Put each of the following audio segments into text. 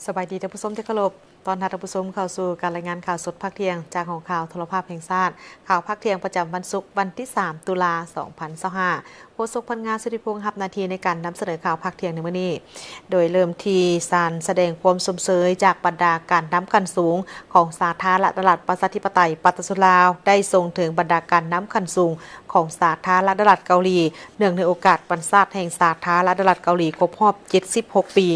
ສະບາຍດີທ່ານຜູ້ຊົມທີ່ເຄົາລົບ, ຕ້ອນຮັບທ່ານຜູ້ຊົມເຂົ້າສູ່ການລາຍງານຂ່າວສົດພາກທ່ຽງ ຈາກຫ້ອງຂ່າວໂທລະພາບແຫ່ງຊາດ. ຂ່າວພາກທ່ຽງປະຈຳວັນສຸກ ວັນທີສາມ ຕຸລາ ສອງພັນຊາວຫ້າ. ໂຄສົກ ພັນງາ ສຸທິພົງ ຮັບໜ້າທີ່ໃນການນຳສະເໜີຂ່າວພາກທ່ຽງໃນມື້ນີ້. ໂດຍເລີ່ມທີ່ສານສະແດງຄວາມຊົມເຊີຍຈາກບັນດາການນຳຂັ້ນສູງຂອງສາທາລະນະລັດປະຊາທິປະໄຕປະຊາຊົນລາວ ໄດ້ສົ່ງເຖິງບັນດາການນຳຂັ້ນສູງຂອງສາທາລະນະລັດເກົາຫຼີ ເນື່ອງໃນໂອກາດວັນຊາດແຫ່ງສາທາລະນະລັດເກົາຫຼີຄົບຮອບເຈັດສິບຫົກປີ.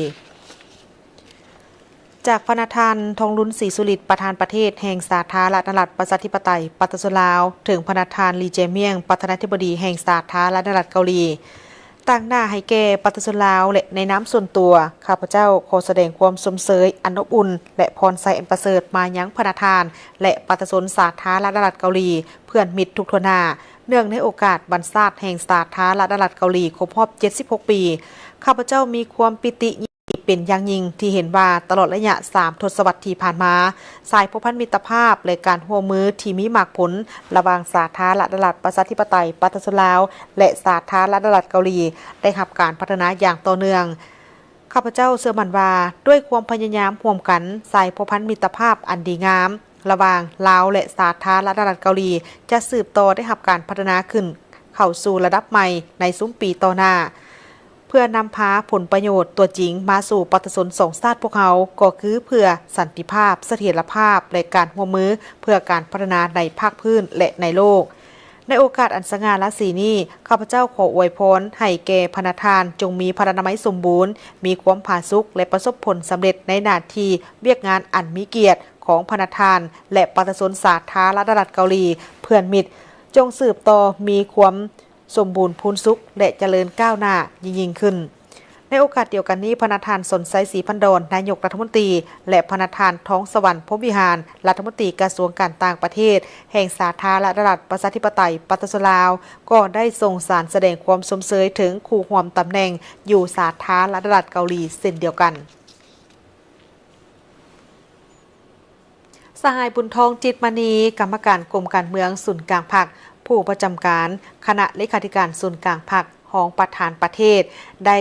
ຈາກພະນະທ່ານ ທອງລຸນ ສີສຸລິດ ປະທານປະເທດແຫ່ງສາທາລະນະລັດປະຊາທິປະໄຕປະຊາຊົນລາວ ເຖິງພະນະທ່ານ ລີ ເຈມຽງ ປະທານາທິບໍດີແຫ່ງສາທາລະນະລັດເກົາຫຼີ. ຕາງໜ້າໃຫ້ແກ່ປະຊາຊົນລາວ ແລະ ໃນນາມສ່ວນຕົວ, ຂ້າພະເຈົ້າຂໍສະແດງຄວາມຊົມເຊີຍອັນອົບອຸ່ນ ແລະ ພອນໄຊອັນປະເສີດມາຍັງພະນະທ່ານ ແລະ ປະຊາຊົນສາທາລະນະລັດເກົາຫຼີ ເພື່ອນມິດທຸກທົ່ວໜ້າ. ເນື່ອງໃນໂອກາດວັນຊາດແຫ່ງສາທາລະນະລັດເກົາຫຼີຄົບຮອບເຈັດສິບຫົກປີ, ຂ້າພະເຈົ້າມີຄວາມປີຕິຍິນດີເປັນຢ່າງຍິ່ງທີ່ເຫັນວ່າຕະຫຼອດໄລຍະສາມທົດສະວັດທີ່ຜ່ານມາ, ສາຍພົວພັນມິດຕະພາບ ແລະ ການຮ່ວມມືທີ່ມີໝາກຜົນລະຫວ່າງສາທາລະນະລັດປະຊາທິປະໄຕປະຊາຊົນລາວ ແລະ ສາທາລະນະລັດເກົາຫຼີ ໄດ້ຮັບການພັດທະນາຢ່າງຕໍ່ເນື່ອງ. ຂ້າພະເຈົ້າເຊື່ອໝັ້ນວ່າ ດ້ວຍຄວາມພະຍາຍາມຮ່ວມກັນ, ສາຍພົວພັນມິດຕະພາບອັນດີງາມລະຫວ່າງລາວ ແລະ ສາທາລະນະລັດເກົາຫຼີ ຈະສືບຕໍ່ໄດ້ຮັບການພັດທະນາຂຶ້ນເຂົ້າສູ່ລະດັບໃໝ່ໃນຊຸມປີຕໍ່ໜ້າ, ເພື່ອນຳພາຜົນປະໂຫຍດຕົວຈິງມາສູ່ປະຊາຊົນສອງຊາດພວກເຮົາ, ກໍຄືເພື່ອສັນຕິພາບ, ສະຖຽນລະພາບ ແລະ ການຮ່ວມມືເພື່ອການພັດທະນາໃນພາກພື້ນ ແລະ ໃນໂລກ. ໃນໂອກາດອັນສະຫງ່າລາສີນີ້, ຂ້າພະເຈົ້າຂໍອວຍພອນໃຫ້ແກ່ພະນະທ່ານ ຈົ່ງມີພະລານາໄມສົມບູນ, ມີຄວາມຜາສຸກ ແລະ ປະສົບຜົນສຳເລັດໃນໜ້າທີ່ວຽກງານອັນມີກຽດຂອງພະນະທ່ານ ແລະ ປະຊາຊົນສາທາລະນະລັດເກົາຫຼີ ເພື່ອນມິດ, ຈົ່ງສືບຕໍ່ມີຄວາມສົມບູນພູນສຸກ ແລະ ຈະເລີນກ້າວໜ້າຍິ່ງໆຂຶ້ນ. ໃນໂອກາດດຽວກັນນີ້, ພະນະທ່ານ ສົນໄຊ ສີພັນດອນ ນາຍົກລັດຖະມົນຕີ ແລະ ພະນະທ່ານ ທອງສະຫວັນ ພົມວິຫານ ລັດຖະມົນຕີກະຊວງການຕ່າງປະເທດແຫ່ງສາທາລະນະລັດປະຊາທິປະໄຕປະຊາຊົນລາວ ກໍໄດ້ສົ່ງສານສະແດງຄວາມຊົມເຊີຍເຖິງຄູ່ຮ່ວມຕຳແໜ່ງຢູ່ສາທາລະນະລັດເກົາຫຼີເຊັ່ນດຽວກັນ. ສະຫາຍ ບຸນທອງ ຈິດມະນີ ກຳມະການກົມການເມືອງສູນກາງພັກ, ຜູ້ປະຈຳການຄະນະເລຂາທິການສູນກາງພັກ, ຮອງປະທານປະເທດ ໄດ້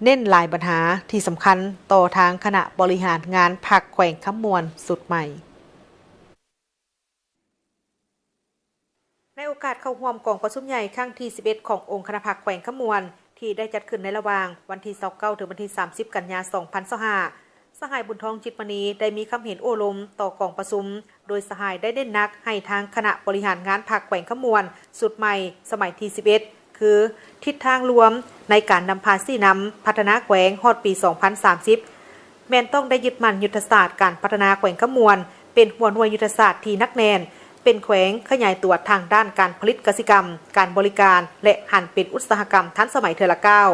ເນັ້ນຫຼາຍບັນຫາທີ່ສຳຄັນຕໍ່ທາງຄະນະບໍລິຫານງານພັກແຂວງຄຳມ່ວນຊຸດໃໝ່. ໃນໂອກາດເຂົ້າຮ່ວມກອງປະຊຸມໃຫຍ່ຄັ້ງທີສິບເອັດ ຂອງອົງຄະນະພັກແຂວງຄຳມ່ວນ ທີ່ໄດ້ຈັດຂຶ້ນໃນລະຫວ່າງວັນທີຊາວເກົ້າ ເຖິງວັນທີສາມສິບ ກັນຍາ ສອງພັນຊາວຫ້າ, ສະຫາຍ ບຸນທອງ ຈິດມະນີ ໄດ້ມີຄຳເຫັນໂອ້ລົມຕໍ່ກອງປະຊຸມ, ໂດຍສະຫາຍໄດ້ເນັ້ນໜັກໃຫ້ທາງຄະນະບໍລິຫານງານພັກແຂວງຄຳມ່ວນຊຸດໃໝ່ສະໄໝທີສິບເອັດ ຄື ທິດທາງລວມໃນການນຳພາຊີ້ນຳພັດທະນາແຂວງຮອດປີສອງພັນສາມສິບ ແມ່ນຕ້ອງໄດ້ຍຶດໝັ້ນຍຸດທະສາດການພັດທະນາແຂວງຄຳມ່ວນ ເປັນຫົວໜ່ວຍຍຸດທະສາດທີ່ໜັກແໜ້ນ, ເປັນແຂວງຂະຫຍາຍຕົວທາງດ້ານການຜະລິດກະສິກຳ, ການບໍລິການ ແລະ ຫັນເປັນອຸດສາຫະກຳທັນສະໄໝເທື່ອລະກ້າວ,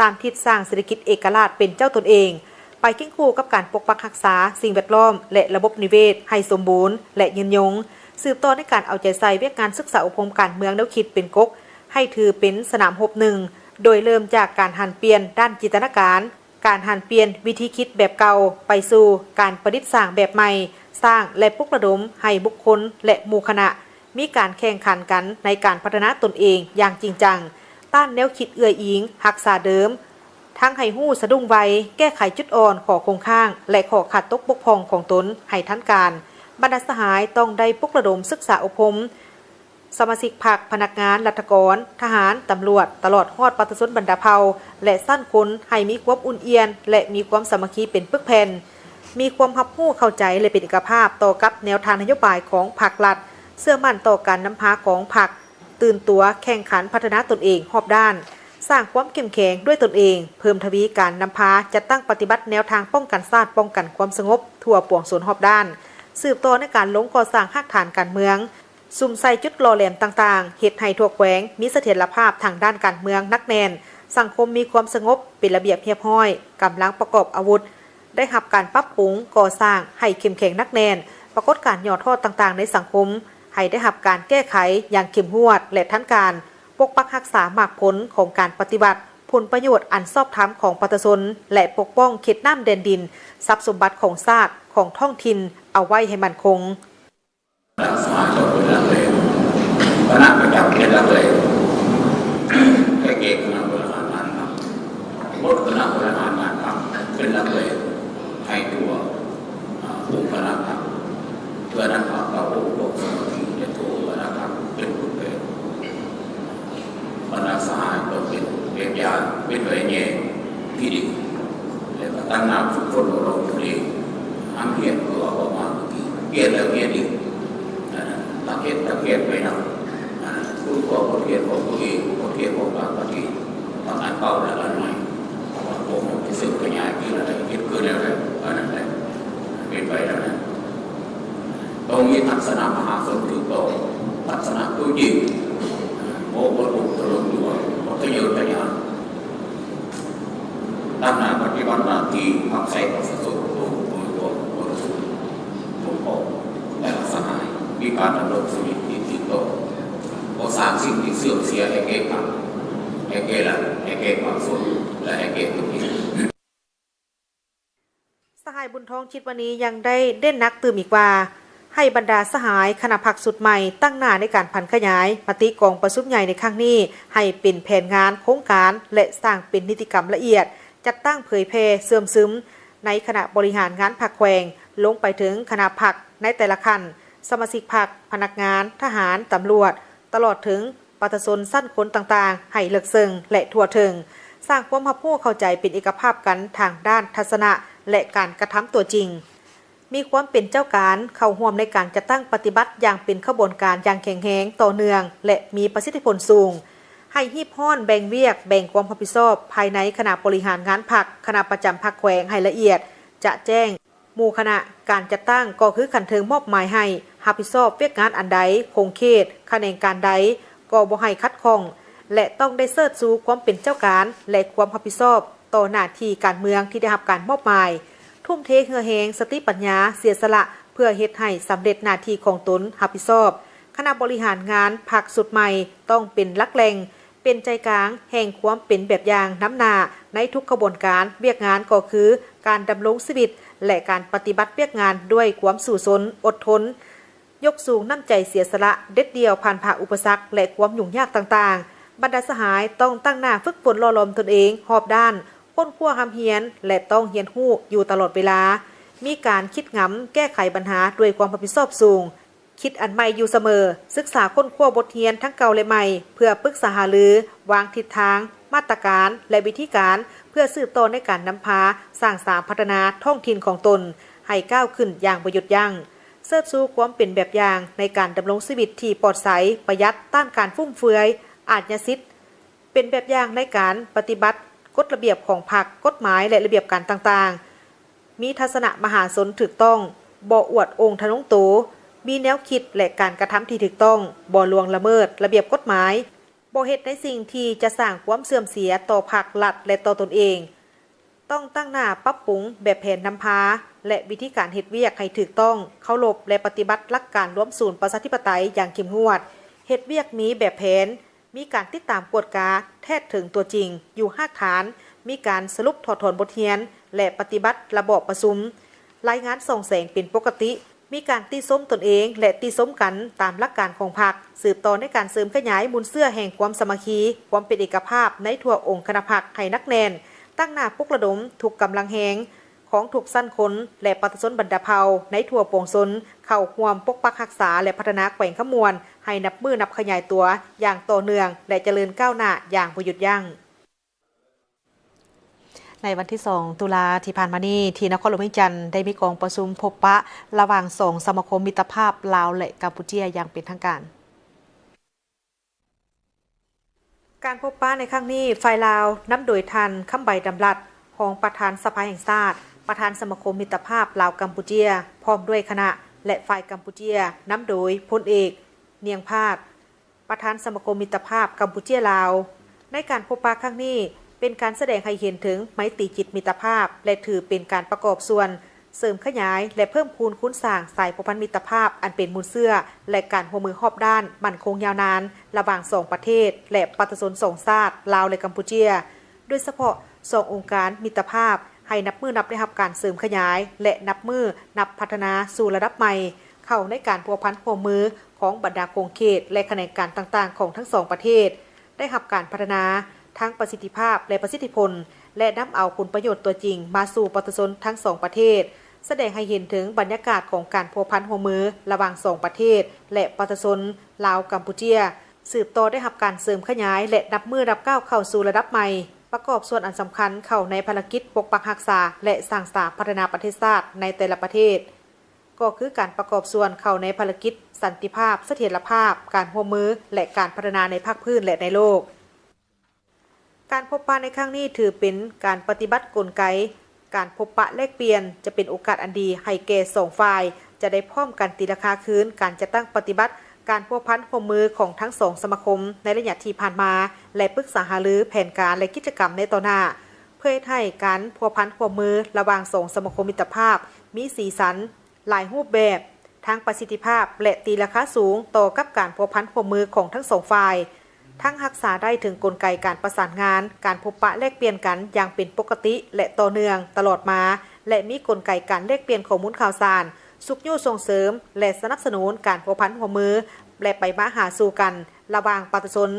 ຕາມທິດສ້າງເສດຖະກິດເອກະລາດເປັນເຈົ້າຕົນເອງ, ໄປຄຽງຄູ່ກັບການປົກປັກຮັກສາສິ່ງແວດລ້ອມ ແລະ ລະບົບນິເວດໃຫ້ສົມບູນ ແລະ ຍືນຍົງ, ສືບຕໍ່ໃນການເອົາໃຈໃສ່ວຽກງານສຶກສາອົບຮົມການເມືອງແນວຄິດເປັນກົກ ໃຫ້ຖືເປັນສະໜາມຮົບໜຶ່ງ, ໂດຍເລີ່ມຈາກການຫັນປ່ຽນດ້ານຈິນຕະນາການ, ການຫັນປ່ຽນວິທີຄິດແບບເກົ່າໄປສູ່ການປະດິດສ້າງແບບໃໝ່, ສ້າງ ແລະ ປຸກລະດົມໃຫ້ບຸກຄົນ ແລະ ໝູ່ຄະນະ ມີການແຂ່ງຂັນກັນໃນການພັດທະນາຕົນເອງຢ່າງຈິງຈັງ, ຕ້ານແນວຄິດເອື້ອຍອີງ, ຮັກສາເດີມ, ທັງໃຫ້ຮູ້ສະດຸ້ງໄວ, ແກ້ໄຂຈຸດອ່ອນ, ຂໍ້ຄົງຄ້າງ ແລະ ຂໍ້ຂາດຕົກບົກຜ່ອງຂອງຕົນໃຫ້ທັນການ. ບັນດາສະຫາຍຕ້ອງໄດ້ປຸກລະດົມສຶກສາອົບຮົມ ສະມາຊິກພັກ, ພະນັກງານລັດຖະກອນ, ທະຫານ, ຕຳຫຼວດ, ຕະຫຼອດຮອດປະຊາຊົນບັນດາເຜົ່າ ແລະ ຊັ້ນຄົນ ໃຫ້ມີຄວາມອຸ່ນອຽນ ແລະ ມີຄວາມສາມັກຄີເປັນປຶກແຜ່ນ, ມີຄວາມຮັບຮູ້ເຂົ້າໃຈ ແລະ ເປັນເອກະພາບຕໍ່ກັບແນວທາງນະໂຍບາຍຂອງພັກລັດ, ເຊື່ອໝັ້ນຕໍ່ການນຳພາຂອງພັກ, ຕື່ນຕົວແຂ່ງຂັນພັດທະນາຕົນເອງຮອບດ້ານ, ສ້າງຄວາມເຂັ້ມແຂງດ້ວຍຕົນເອງ, ເພີ່ມທະວີການນຳພາຈັດຕັ້ງປະຕິບັດແນວທາງປ້ອງກັນຊາດ, ປ້ອງກັນຄວາມສະຫງົບທົ່ວປວງຊົນຮອບດ້ານ, ສືບຕໍ່ໃນການລົງກໍ່ສ້າງຮາກຖານການເມືອງ, ສຸມໃສ່ຈຸດຫຼໍ່ແຫຼມຕ່າງໆ, ເຮັດໃຫ້ທົ່ວແຂວງມີສະຖຽນລະພາບທາງດ້ານການເມືອງໜັກແໜ້ນ, ສັງຄົມມີຄວາມສະຫງົບ, ເປັນລະບຽບຮຽບຮ້ອຍ, ກຳລັງປະກອບອາວຸດໄດ້ຮັບການປັບປຸງກໍ່ສ້າງໃຫ້ເຂັ້ມແຂງໜັກແໜ້ນ, ປາກົດການຫຍໍ້ທໍ້ຕ່າງໆໃນສັງຄົມໃຫ້ໄດ້ຮັບການແກ້ໄຂຢ່າງເຂັ້ມງວດ ແລະ ທັນການ, ປົກປັກຮັກສາໝາກຜົນຂອງການປະຕິວັດ, ຜົນປະໂຫຍດອັນຊອບທຳຂອງປະຊາຊົນ ແລະ ປົກປ້ອງເຂດນ້ຳແດນດິນ, ຊັບສົມບັດຂອງຊາດ, ຂອງທ້ອງຖິ່ນ ເອົາໄວ້ໃຫ້ໝັ້ນຄົງ. ລັກສາເຈົ້າເປັນຫຼັກແຫຼງ, ຄະນະປະຈຳເປັນຫຼັກແຫຼງ, ໃຫ້ແກ່ຄະນະບໍລິຫານງານພັກ, ໝົດຄະນະບໍລິຫານງານພັກເປັນຫຼັກແຫຼງ, ເປັນຢາເປັນໄວແຍງທີ່ດີ ແລ້ວກໍຕັ້ງໜ້າຝຶກຝົນອົບຮົມຕົນເອງ ຫ້າມຮຽນຄືເວົ້າອອກມາເມື່ອກີ້ ຮຽນແລ້ວຮຽນອີກ ນັກຮຽນນັກຮຽນໄປນຳ ຄົ້ນຄວ້າບົດຮຽນຂອງຕົວເອງ ບົດຮຽນຂອງຕ່າງປະເທດ ທັງອັນເກົ່າ ແລະ ອັນໃໝ່ ເພາະວ່າພວກເຮົາຈະເສີມຂະຫຍາຍປີລະໄດ້ ເຮັດຄືແນວໃດ ອັນນັ້ນແຫຼະ ເປັນໄປແນວນັ້ນ. ຕ້ອງມີທັດສະນະມະຫາຊົນຖືກຕ້ອງ ທັດສະນະຕົວຈິງ ບໍ່ ບໍ່ລຸກທະລຸຕົວ ບໍ່ທະເຍີທະຍານ ຕັ້ງໜ້າປະຕິບັດໜ້າທີ່ຮັບໃຊ້ປະຊາຊົນ ຕົວບຸກຄົນ ຕົວບຸກຄົນ ຕົວຄອບຄົວ ແລະ ສະຫາຍ ມີການດຳລົງຊີວິດທີ່ຖືກຕ້ອງ ບໍ່ສ້າງສິ່ງທີ່ເສື່ອມເສຍໃຫ້ແກ່ພັກ ໃຫ້ແກ່ລັດ ໃຫ້ແກ່ປະຊາຊົນ ແລະ ໃຫ້ແກ່ຕົນເອງ. ສະຫາຍ ບຸນທອງ ຈິດມະນີ ຍັງໄດ້ເນັ້ນໜັກຕື່ມອີກວ່າ ໃຫ້ບັນດາສະຫາຍຄະນະພັກຊຸດໃໝ່ ຕັ້ງໜ້າໃນການຜັນຂະຫຍາຍມະຕິກອງປະຊຸມໃຫຍ່ໃນຄັ້ງນີ້ ໃຫ້ເປັນແຜນງານ, ໂຄງການ ແລະ ສ້າງເປັນນິຕິກຳລະອຽດ, ຈັດຕັ້ງເຜີຍແຜ່ເຊື່ອມຊຶມໃນຄະນະບໍລິຫານງານພັກແຂວງ ລົງໄປເຖິງຄະນະພັກໃນແຕ່ລະຂັ້ນ, ສະມາຊິກພັກ, ພະນັກງານ, ທະຫານ, ຕຳຫຼວດ, ຕະຫຼອດເຖິງປະຊາຊົນຊັ້ນຄົນຕ່າງໆ ໃຫ້ເລິກເຊິ່ງ ແລະ ທົ່ວເຖິງ, ສ້າງຄວາມຮັບຮູ້ເຂົ້າໃຈເປັນເອກະພາບກັນທາງດ້ານທັດສະນະ ແລະ ການກະທຳຕົວຈິງ, ມີຄວາມເປັນເຈົ້າການ ເຂົ້າຮ່ວມໃນການຈັດຕັ້ງປະຕິບັດຢ່າງເປັນຂະບວນການຢ່າງແຂງແຮງ, ຕໍ່ເນື່ອງ ແລະ ມີປະສິດທິຜົນສູງ, ໃຫ້ຮີບຮ້ອນແບ່ງວຽກ, ແບ່ງຄວາມຮັບຜິດຊອບພາຍໃນຄະນະບໍລິຫານງານພັກ, ຄະນະປະຈຳພັກແຂວງໃຫ້ລະອຽດ, ຈະແຈ້ງ ໝູ່ຄະນະການຈັດຕັ້ງກໍຄືຂັ້ນເທິງມອບໝາຍໃຫ້ຮັບຜິດຊອບວຽກງານອັນໃດ, ຂົງເຂດ, ຂະແໜງການໃດ ກໍບໍ່ໃຫ້ຂັດຂ້ອງ ແລະ ຕ້ອງໄດ້ເຊີດຊູຄວາມເປັນເຈົ້າການ ແລະ ຄວາມຮັບຜິດຊອບຕໍ່ໜ້າທີ່ການເມືອງທີ່ໄດ້ຮັບການມອບໝາຍ, ທຸ່ມເທເຫື່ອແຮງ, ສະຕິປັນຍາ, ເສຍສະຫຼະ ເພື່ອເຮັດໃຫ້ສຳເລັດໜ້າທີ່ຂອງຕົນຮັບຜິດຊອບ. ຄະນະບໍລິຫານງານພັກຊຸດໃໝ່ຕ້ອງເປັນຫຼັກແຫຼ່ງ ເປັນໃຈກາງແຫ່ງຄວາມເປັນແບບຢ່າງນຳໜ້າໃນທຸກຂະບວນການວຽກງານ ກໍຄືການດຳລົງຊີວິດ ແລະ ການປະຕິບັດວຽກງານດ້ວຍຄວາມສູ້ຊົນ, ອົດທົນ, ຍົກສູງນ້ຳໃຈເສຍສະຫຼະ, ເດັດດ່ຽວຜ່ານຜ່າອຸປະສັກ ແລະ ຄວາມຫຍຸ້ງຍາກຕ່າງໆ. ບັນດາສະຫາຍຕ້ອງຕັ້ງໜ້າຝຶກຝົນຫຼໍ່ຫຼອມຕົນເອງຮອບດ້ານ, ຄົ້ນຄວ້າຮ່ຳຮຽນ ແລະ ຕ້ອງຮຽນຮູ້ຢູ່ຕະຫຼອດເວລາ, ມີການຄິດງຳແກ້ໄຂບັນຫາດ້ວຍຄວາມຮັບຜິດຊອບສູງ. ຄິດອັນໃໝ່ຢູ່ສະເໝີ, ສຶກສາຄົ້ນຄວ້າບົດຮຽນທັງເກົ່າ ແລະ ໃໝ່ ເພື່ອປຶກສາຫາລື, ວາງທິດທາງ, ມາດຕະການ ແລະ ວິທີການ ເພື່ອສືບຕໍ່ໃນການນຳພາສ້າງສາພັດທະນາທ້ອງຖິ່ນຂອງຕົນໃຫ້ກ້າວຂຶ້ນຢ່າງບໍ່ຢຸດຢັ້ງ, ເຊີດຊູຄວາມເປັນແບບຢ່າງໃນການດຳລົງຊີວິດທີ່ປອດໃສ, ປະຢັດ, ຕ້ານການຟຸມເຟືອຍ, ອາດຍາສິດ, ເປັນແບບຢ່າງໃນການປະຕິບັດກົດລະບຽບຂອງພັກ, ກົດໝາຍ ແລະ ລະບຽບການຕ່າງໆ. ມີທັດສະນະມະຫາຊົນຖືກຕ້ອງ, ບໍ່ອວດອົງທະນົງໂຕ, ມີແນວຄິດ ແລະ ການກະທຳທີ່ຖືກຕ້ອງ, ບໍ່ລ່ວງລະເມີດລະບຽບກົດໝາຍ, ບໍ່ເຮັດໃນສິ່ງທີ່ຈະສ້າງຄວາມເສື່ອມເສຍຕໍ່ພັກ, ລັດ ແລະ ຕໍ່ຕົນເອງ. ຕ້ອງຕັ້ງໜ້າປັບປຸງແບບແຜນນຳພາ ແລະ ວິທີການເຮັດວຽກໃຫ້ຖືກຕ້ອງ, ເຄົາລົບ ແລະ ປະຕິບັດຫຼັກການລວມສູນປະຊາທິປະໄຕຢ່າງເຂັ້ມງວດ, ເຮັດວຽກມີແບບແຜນ, ມີການຕິດຕາມກວດກາແທດເຖິງຕົວຈິງຢູ່ຮາກຖານ, ມີການສະຫຼຸບຖອດຖອນບົດຮຽນ ແລະ ປະຕິບັດລະບອບປະຊຸມ, ລາຍງານສ່ອງແສງເປັນປົກກະຕິ, ມີການຕິຊົມຕົນເອງ ແລະ ຕິຊົມກັນຕາມຫຼັກການຂອງພັກ, ສືບຕໍ່ໃນການເສີມຂະຫຍາຍມູນເຊື້ອແຫ່ງຄວາມສາມັກຄີ, ຄວາມເປັນເອກະພາບໃນທົ່ວອົງຄະນະພັກໃຫ້ໜັກແໜ້ນ, ຕັ້ງໜ້າປຸກລະດົມທຸກກຳລັງແຮງ ຂອງທຸກຊັ້ນຄົນ ແລະ ປະຊາຊົນບັນດາເຜົ່າໃນທົ່ວປວງຊົນ ເຂົ້າຮ່ວມປົກປັກຮັກສາ ແລະ ພັດທະນາແຂວງຄຳມ່ວນໃຫ້ນັບມື້ນັບຂະຫຍາຍຕົວຢ່າງຕໍ່ເນື່ອງ ແລະ ຈະເລີນກ້າວໜ້າຢ່າງບໍ່ຢຸດຢັ້ງ. ໃນວັນທີສອງ ຕຸລາທີ່ຜ່ານມານີ້ ທີ່ນະຄອນຫຼວງວຽງຈັນ ໄດ້ມີກອງປະຊຸມພົບປະລະຫວ່າງສອງສະມາຄົມມິດຕະພາບລາວ ແລະ ກຳປູເຈຍຢ່າງເປັນທາງການ. ການພົບປະໃນຄັ້ງນີ້ ຝ່າຍລາວນຳໂດຍທ່ານ ຄຳໃບ ດຳລັດ ຮອງປະທານສະພາແຫ່ງຊາດ, ປະທານສະມາຄົມມິດຕະພາບລາວ-ກຳປູເຈຍ ພ້ອມດ້ວຍຄະນະ ແລະ ຝ່າຍກຳປູເຈຍນຳໂດຍ ພົນເອກ ນຽງ ພາດ ປະທານສະມາຄົມມິດຕະພາບກຳປູເຈຍ-ລາວ. ໃນການພົບປະຄັ້ງນີ້ ເປັນການສະແດງໃຫ້ເຫັນເຖິງໄມຕີຈິດມິດຕະພາບ ແລະ ຖືເປັນການປະກອບສ່ວນ ເສີມຂະຫຍາຍ ແລະ ເພີ່ມພູນຄູນສ້າງສາຍພົວພັນມິດຕະພາບອັນເປັນມູນເຊື້ອ ແລະ ການຮ່ວມມືຮອບດ້ານໝັ້ນຄົງຍາວນານ ລະຫວ່າງສອງປະເທດ ແລະ ປະຊາຊົນສອງຊາດ ລາວ ແລະ ກຳປູເຈຍ, ໂດຍສະເພາະສອງອົງການມິດຕະພາບ ໃຫ້ນັບມື້ນັບໄດ້ຮັບການເສີມຂະຫຍາຍ ແລະ ນັບມື້ນັບພັດທະນາສູ່ລະດັບໃໝ່ ເຂົ້າໃນການພົວພັນຮ່ວມມືຂອງບັນດາຂົງເຂດ ແລະ ຂະແໜງການຕ່າງໆຂອງທັງສອງປະເທດ. ໄດ້ຮັບການພັດທະນາທັງປະສິດທິພາບ ແລະ ປະສິດທິຜົນ ແລະ ນຳເອົາຜົນປະໂຫຍດຕົວຈິງມາສູ່ປະຊາຊົນທັງສອງປະເທດ, ສະແດງໃຫ້ເຫັນເຖິງບັນຍາກາດຂອງການພົວພັນຮ່ວມມືລະຫວ່າງສອງປະເທດ ແລະ ປະຊາຊົນລາວ-ກຳປູເຈຍ ສືບຕໍ່ໄດ້ຮັບການເສີມຂະຫຍາຍ ແລະ ນັບມື້ນັບກ້າວເຂົ້າສູ່ລະດັບໃໝ່, ປະກອບສ່ວນອັນສຳຄັນເຂົ້າໃນພາລະກິດປົກປັກຮັກສາ ແລະ ສ້າງສາພັດທະນາປະເທດຊາດໃນແຕ່ລະປະເທດ, ກໍຄືການປະກອບສ່ວນເຂົ້າໃນພາລະກິດສັນຕິພາບ, ສະຖຽນລະພາບ, ການຮ່ວມມື ແລະ ການພັດທະນາໃນພາກພື້ນ ແລະ ໃນໂລກ. ການພົບປະໃນຄັ້ງນີ້ຖືເປັນການປະຕິບັດກົນໄກ ການພົບປະແລກປ່ຽນ ຈະເປັນໂອກາດອັນດີໃຫ້ແກ່ສອງຝ່າຍ ຈະໄດ້ພ້ອມກັນຕີລາຄາຄືນການຈັດຕັ້ງປະຕິບັດການພົວພັນຮ່ວມມືຂອງທັງສອງສະມາຄົມໃນໄລຍະທີ່ຜ່ານມາ ແລະ ປຶກສາຫາລືແຜນການ ແລະ ກິດຈະກຳໃນຕໍ່ໜ້າ ເພື່ອເຮັດໃຫ້ການພົວພັນຮ່ວມມືລະຫວ່າງສອງສະມາຄົມມິດຕະພາບມີສີສັນ, ຫຼາຍຮູບແບບ, ທັງປະສິດທິພາບ ແລະ ຕີລາຄາສູງຕໍ່ກັບການພົວພັນຮ່ວມມືຂອງທັງສອງຝ່າຍ, ທັງຮັກສາໄດ້ເຖິງກົນໄກການປະສານງານ, ການພົບປະແລກປ່ຽນກັນຢ່າງເປັນປົກກະຕິ ແລະ ຕໍ່ເນື່ອງຕະຫຼອດມາ ແລະ ມີກົນໄກການແລກປ່ຽນຂໍ້ມູນຂ່າວສານ, ຊຸກຍູ້ສົ່ງເສີມ ແລະ ສະໜັບສະໜູນການພົວພັນຮ່ວມມື ແລະ ໄປມາຫາສູ່ກັນລະຫວ່າງປະຊາຊົນ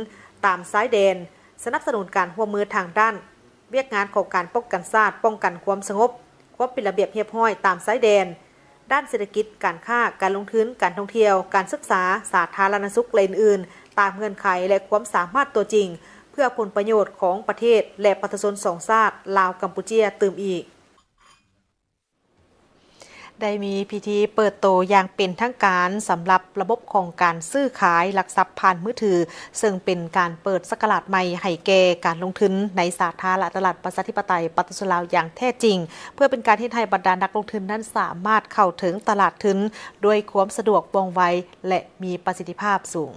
ຕາມຊາຍແດນ, ສະໜັບສະໜູນການຮ່ວມມືທາງດ້ານ ວຽກງານຂອງການປ້ອງກັນຊາດ, ປ້ອງກັນຄວາມສະຫງົບ, ຄວາມເປັນລະບຽບຮຽບຮ້ອຍຕາມຊາຍແດນ, ດ້ານເສດຖະກິດ, ການຄ້າ, ການລົງທຶນ, ການທ່ອງທ່ຽວ, ການສຶກສາ, ສາທາລະນະສຸກ ແລະ ອື່ນໆ ຕາມເງື່ອນໄຂ ແລະ ຄວາມສາມາດຕົວຈິງ, ເພື່ອຜົນປະໂຫຍດຂອງປະເທດ ແລະ ປະຊາຊົນສອງຊາດ ລາວ-ກຳປູເຈຍ ຕື່ມອີກ. ໄດ້ມີພິທີເປີດໂຕຢ່າງເປັນທາງການສຳລັບລະບົບຂອງການຊື້ຂາຍຫຼັກຊັບຜ່ານມືຖື, ເຊິ່ງເປັນການເປີດສັກກະລາດໃໝ່ໃຫ້ແກ່ການລົງທຶນໃນສາທາລະນະລັດປະຊາທິປະໄຕປະຊາຊົນລາວຢ່າງແທ້ຈິງ, ເພື່ອເປັນການເຮັດໃຫ້ບັນດານັກລົງທຶນນັ້ນສາມາດເຂົ້າເຖິງຕະຫຼາດທຶນດ້ວຍຄວາມສະດວກ, ວ່ອງໄວ ແລະ ມີປະສິດທິພາບສູງ.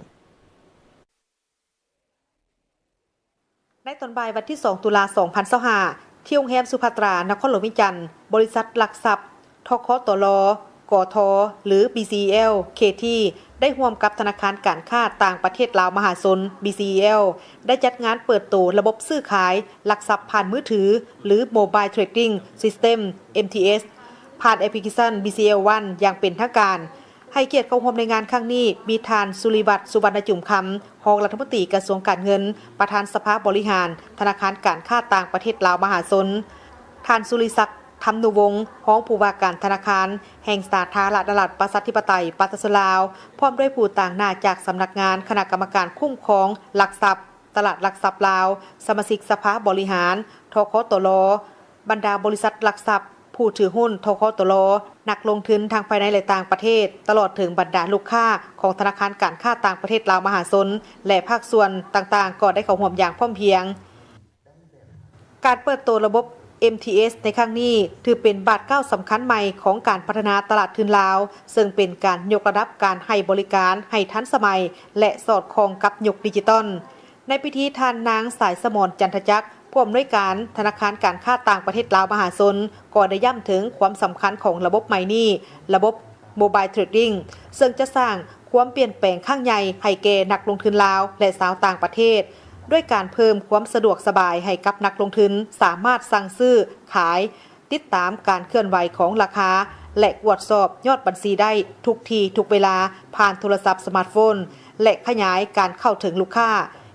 ໃນຕອນບ່າຍວັນທີສອງ ຕຸລາ ສອງພັນຊາວຫ້າ ທີ່ໂຮງແຮມສຸພັດຕາ ນະຄອນຫຼວງວຽງຈັນ, ບໍລິສັດຫຼັກຊັບ ທກຕລ ກທ ຫຼື BCEL KT ໄດ້ຮ່ວມກັບທະນາຄານການຄ້າຕ່າງປະເທດລາວມະຫາຊົນ BCEL ໄດ້ຈັດງານເປີດໂຕລະບົບຊື້ຂາຍຫຼັກຊັບຜ່ານມືຖື ຫຼື Mobile Trading System MTS ຜ່ານແອັບພລິເຄຊັນ BCEL One ຢ່າງເປັນທາງການ. ໃຫ້ກຽດເຂົ້າຮ່ວມໃນງານຄັ້ງນີ້ ມີທ່ານ ສຸລິວັດ ສຸວັນນະຈຸມຄຳ ຮອງລັດຖະມົນຕີກະຊວງການເງິນ, ປະທານສະພາບໍລິຫານທະນາຄານການຄ້າຕ່າງປະເທດລາວມະຫາຊົນ, ທ່ານ ສຸລິສັກ ທຳນຸວົງ ຮອງຜູ້ວ່າການທະນາຄານແຫ່ງສາທາລະນະລັດປະຊາທິປະໄຕປະຊາຊົນລາວ, ພ້ອມດ້ວຍຜູ້ຕາງໜ້າຈາກສຳນັກງານຄະນະກຳມະການຄຸ້ມຄອງຫຼັກຊັບ, ຕະຫຼາດຫຼັກຊັບລາວ, ສະມາຊິກສະພາບໍລິຫານ ທກຕລ, ບັນດາບໍລິສັດຫຼັກຊັບ, ຜູ້ຖືຫຸ້ນ ທກຕລ, ນັກລົງທຶນທັງພາຍໃນ ແລະ ຕ່າງປະເທດ, ຕະຫຼອດເຖິງບັນດາລູກຄ້າຂອງທະນາຄານການຄ້າຕ່າງປະເທດລາວມະຫາຊົນ ແລະ ພາກສ່ວນຕ່າງໆ ກໍໄດ້ເຂົ້າຮ່ວມຢ່າງພ້ອມພຽງ. ການເປີດໂຕລະບົບ MTS ໃນຄັ້ງນີ້ ຖືເປັນບາດກ້າວສຳຄັນໃໝ່ຂອງການພັດທະນາຕະຫຼາດທຶນລາວ, ເຊິ່ງເປັນການຍົກລະດັບການໃຫ້ບໍລິການໃຫ້ທັນສະໄໝ ແລະ ສອດຄ່ອງກັບຍຸກດິຈິຕອນ. ໃນພິທີ ທ່ານນາງ ສາຍສະໝອນ ຈັນທະຈັກ ຜູ້ອຳນວຍການທະນາຄານການຄ້າຕ່າງປະເທດລາວມະຫາຊົນ ກໍໄດ້ຢ້ຳເຖິງຄວາມສຳຄັນຂອງລະບົບໃໝ່ນີ້, ລະບົບ Mobile Trading ເຊິ່ງຈະສ້າງຄວາມປ່ຽນແປງຄັ້ງໃຫຍ່ໃຫ້ແກ່ນັກລົງທຶນລາວ ແລະ ຊາວຕ່າງປະເທດ, ດ້ວຍການເພີ່ມຄວາມສະດວກສະບາຍໃຫ້ກັບນັກລົງທຶນສາມາດສັ່ງຊື້, ຂາຍ, ຕິດຕາມການເຄື່ອນໄຫວຂອງລາຄາ ແລະ ກວດສອບຍອດບັນຊີໄດ້ທຸກທີ່ທຸກເວລາ ຜ່ານໂທລະສັບສະມາດໂຟນ ແລະ ຂະຫຍາຍການເຂົ້າເຖິງລູກຄ້າ,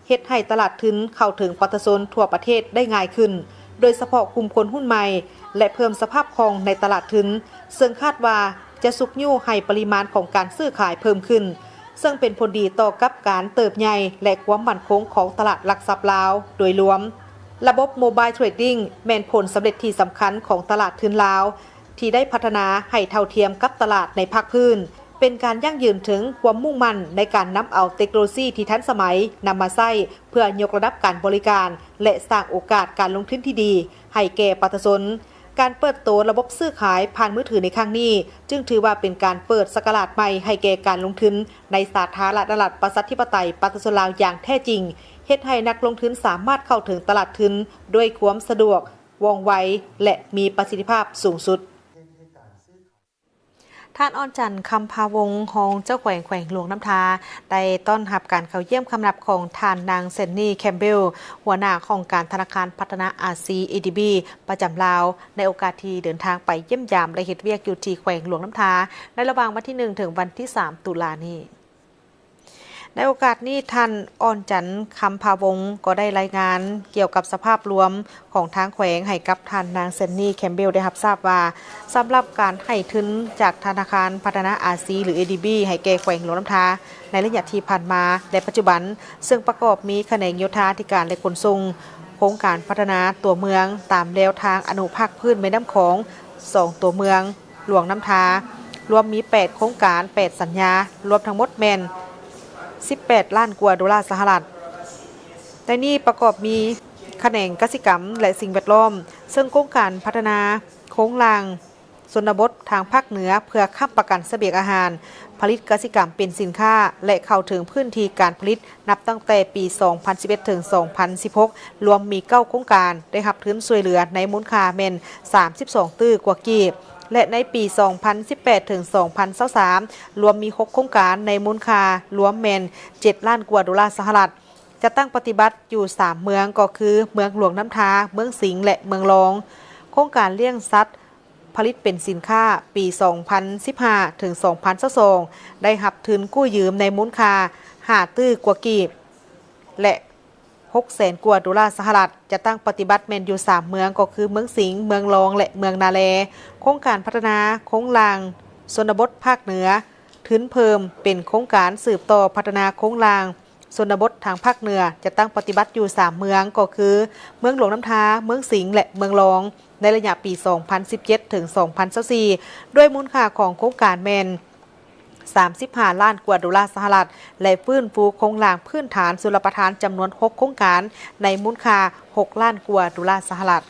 ເຮັດໃຫ້ຕະຫຼາດທຶນເຂົ້າເຖິງປະຊາຊົນທົ່ວປະເທດໄດ້ງ່າຍຂຶ້ນ, ໂດຍສະເພາະກຸ່ມຄົນຮຸ່ນໃໝ່ ແລະ ເພີ່ມສະພາບຄ່ອງໃນຕະຫຼາດທຶນ, ເຊິ່ງຄາດວ່າຈະຊຸກຍູ້ໃຫ້ປະລິມານຂອງການຊື້ຂາຍເພີ່ມຂຶ້ນ, ເຊິ່ງເປັນຜົນດີຕໍ່ກັບການເຕີບໃຫຍ່ ແລະ ຄວາມໝັ້ນຄົງຂອງຕະຫຼາດຫຼັກຊັບລາວໂດຍລວມ. ລະບົບ Mobile Trading ແມ່ນຜົນສຳເລັດທີ່ສຳຄັນຂອງຕະຫຼາດທຶນລາວ ທີ່ໄດ້ພັດທະນາໃຫ້ເທົ່າທຽມກັບຕະຫຼາດໃນພາກພື້ນ, ເປັນການຢັ້ງຢືນເຖິງຄວາມມຸ່ງໝັ້ນໃນການນຳເອົາເຕັກໂນໂລຊີທີ່ທັນສະໄໝນຳມາໃຊ້ ເພື່ອຍົກລະດັບການບໍລິການ ແລະ ສ້າງໂອກາດການລົງທຶນທີ່ດີໃຫ້ແກ່ປະຊາຊົນ. ການເປີດໂຕລະບົບຊື້ຂາຍຜ່ານມືຖືໃນຄັ້ງນີ້ ຈຶ່ງຖືວ່າເປັນການເປີດສັກກະລາດໃໝ່ໃຫ້ແກ່ການລົງທຶນໃນສາທາລະນະລັດປະຊາທິປະໄຕປະຊາຊົນລາວຢ່າງແທ້ຈິງ, ເຮັດໃຫ້ນັກລົງທຶນສາມາດເຂົ້າເຖິງຕະຫຼາດທຶນດ້ວຍຄວາມສະດວກ, ວ່ອງໄວ ແລະ ມີປະສິດທິພາບສູງສຸດ. ທ່ານ ອ່ອນຈັນ ຄຳພາວົງ ຮອງເຈົ້າແຂວງແຂວງຫຼວງນ້ຳທາ ໄດ້ຕ້ອນຮັບການເຂົ້າຢ້ຽມຄຳນັບຂອງທ່ານນາງ ເຊນນີ ແຄມເບວ ຫົວໜ້າຫ້ອງການທະນາຄານພັດທະນາອາຊີ ເອດີບີ ປະຈຳລາວ ໃນໂອກາດທີ່ເດີນທາງໄປຢ້ຽມຢາມ ແລະ ເຮັດວຽກຢູ່ທີ່ແຂວງຫຼວງນ້ຳທາ ໃນລະຫວ່າງວັນທີໜຶ່ງ ເຖິງວັນທີສາມ ຕຸລານີ້. ໃນໂອກາດນີ້, ທ່ານ ອ່ອນຈັນ ຄຳພາວົງ ກໍໄດ້ລາຍງານກ່ຽວກັບສະພາບລວມຂອງທາງແຂວງໃຫ້ກັບທ່ານນາງ ແຊນນີ ແຄມເບວ ໄດ້ຮັບຊາບວ່າ, ສຳລັບການໃຫ້ທຶນຈາກທະນາຄານພັດທະນາອາຊີ ຫຼື ເອດີບີ ໃຫ້ແກ່ແຂວງຫຼວງນ້ຳທາ ໃນໄລຍະທີ່ຜ່ານມາ ແລະ ປັດຈຸບັນ, ເຊິ່ງປະກອບມີຂະແໜງໂຍທາທິການ ແລະ ຂົນສົ່ງ, ໂຄງການພັດທະນາຕົວເມືອງຕາມແນວທາງອະນຸພາກພື້ນແມ່ນ້ຳຂອງສອງຕົວເມືອງ ຫຼວງນ້ຳທາ, ລວມມີແປດໂຄງການ ແປດສັນຍາ, ລວມທັງໝົດແມ່ນສິບແປດລ້ານກວ່າໂດລາສະຫະລັດ. ໃນນີ້ປະກອບມີຂະແໜງກະສິກຳ ແລະ ສິ່ງແວດລ້ອມ, ເຊິ່ງໂຄງການພັດທະນາໂຄງລ່າງຊົນນະບົດທາງພາກເໜືອ ເພື່ອຄ້ຳປະກັນສະບຽງອາຫານ, ຜະລິດກະສິກຳເປັນສິນຄ້າ ແລະ ເຂົ້າເຖິງພື້ນທີ່ການຜະລິດ ນັບຕັ້ງແຕ່ປີສອງພັນສິບເອັດ ເຖິງ ສອງພັນສິບຫົກ ລວມມີເກົ້າໂຄງການ ໄດ້ຮັບທຶນຊ່ວຍເຫຼືອໃນມູນຄ່າແມ່ນສາມສິບສອງຕື້ກວ່າກີບ ແລະ ໃນປີສອງພັນສິບແປດ ເຖິງ ສອງພັນຊາວສາມ ລວມມີຫົກໂຄງການ ໃນມູນຄ່າລວມແມ່ນເຈັດລ້ານກວ່າໂດລາສະຫະລັດ, ຈັດຕັ້ງປະຕິບັດຢູ່ສາມເມືອງ ກໍຄື ເມືອງຫຼວງນ້ຳທາ, ເມືອງສິງ ແລະ ເມືອງລອງ. ໂຄງການລ້ຽງສັດ ຜະລິດເປັນສິນຄ້າ ປີສອງພັນສິບຫ້າ ເຖິງ ສອງພັນຊາວສອງ ໄດ້ຮັບທຶນກູ້ຢືມໃນມູນຄ່າຫ້າຕື້ກວ່າກີບ ແລະ ຫົກແສນກວ່າໂດລາສະຫະລັດ, ຈັດຕັ້ງປະຕິບັດແມ່ນຢູ່ສາມເມືອງ ກໍຄື ເມືອງສິງ, ເມືອງລອງ ແລະ ເມືອງນາແລ. ໂຄງການພັດທະນາໂຄງລ່າງຊົນນະບົດພາກເໜືອ, ທຶນເພີ່ມເປັນໂຄງການສືບຕໍ່ພັດທະນາໂຄງລ່າງ ຊົນນະບົດທາງພາກເໜືອ ຈັດຕັ້ງປະຕິບັດຢູ່ສາມເມືອງ ກໍຄື ເມືອງຫຼວງນ້ຳທາ, ເມືອງສິງ ແລະ ເມືອງລອງ ໃນໄລຍະປີສອງພັນສິບເຈັດ ເຖິງ ສອງພັນຊາວສີ່ ດ້ວຍມູນຄ່າຂອງໂຄງການແມ່ນສາມສິບຫ້າລ້ານກວ່າໂດລາສະຫະລັດ ແລະ ຟື້ນຟູໂຄງລ່າງພື້ນຖານຊົນລະປະທານຈຳນວນຫົກໂຄງການ ໃນມູນຄ່າຫົກລ້ານກວ່າໂດລາສະຫະລັດ.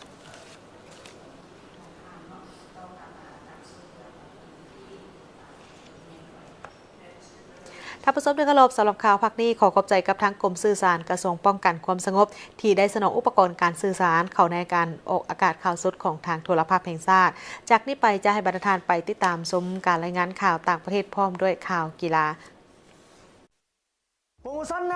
ທ່ານຜູ້ຊົມທີ່ເຄົາລົບ, ສຳລັບຂ່າວພາກນີ້ ຂໍຂອບໃຈກັບທາງກົມສື່ສານ ກະຊວງປ້ອງກັນຄວາມສະຫງົບ ທີ່ໄດ້ສະໜອງອຸປະກອນການສື່ສານເຂົ້າໃນການອອກອາກາດຂ່າວສົດຂອງທາງໂທລະພາບແຫ່ງຊາດ. ຈາກນີ້ໄປຈະໃຫ້ບັນດາທ່ານໄປຕິດຕາມຊົມການລາຍງານຂ່າວຕ່າງປະເທດ ພ້ອມດ້ວຍຂ່າວກິລາ.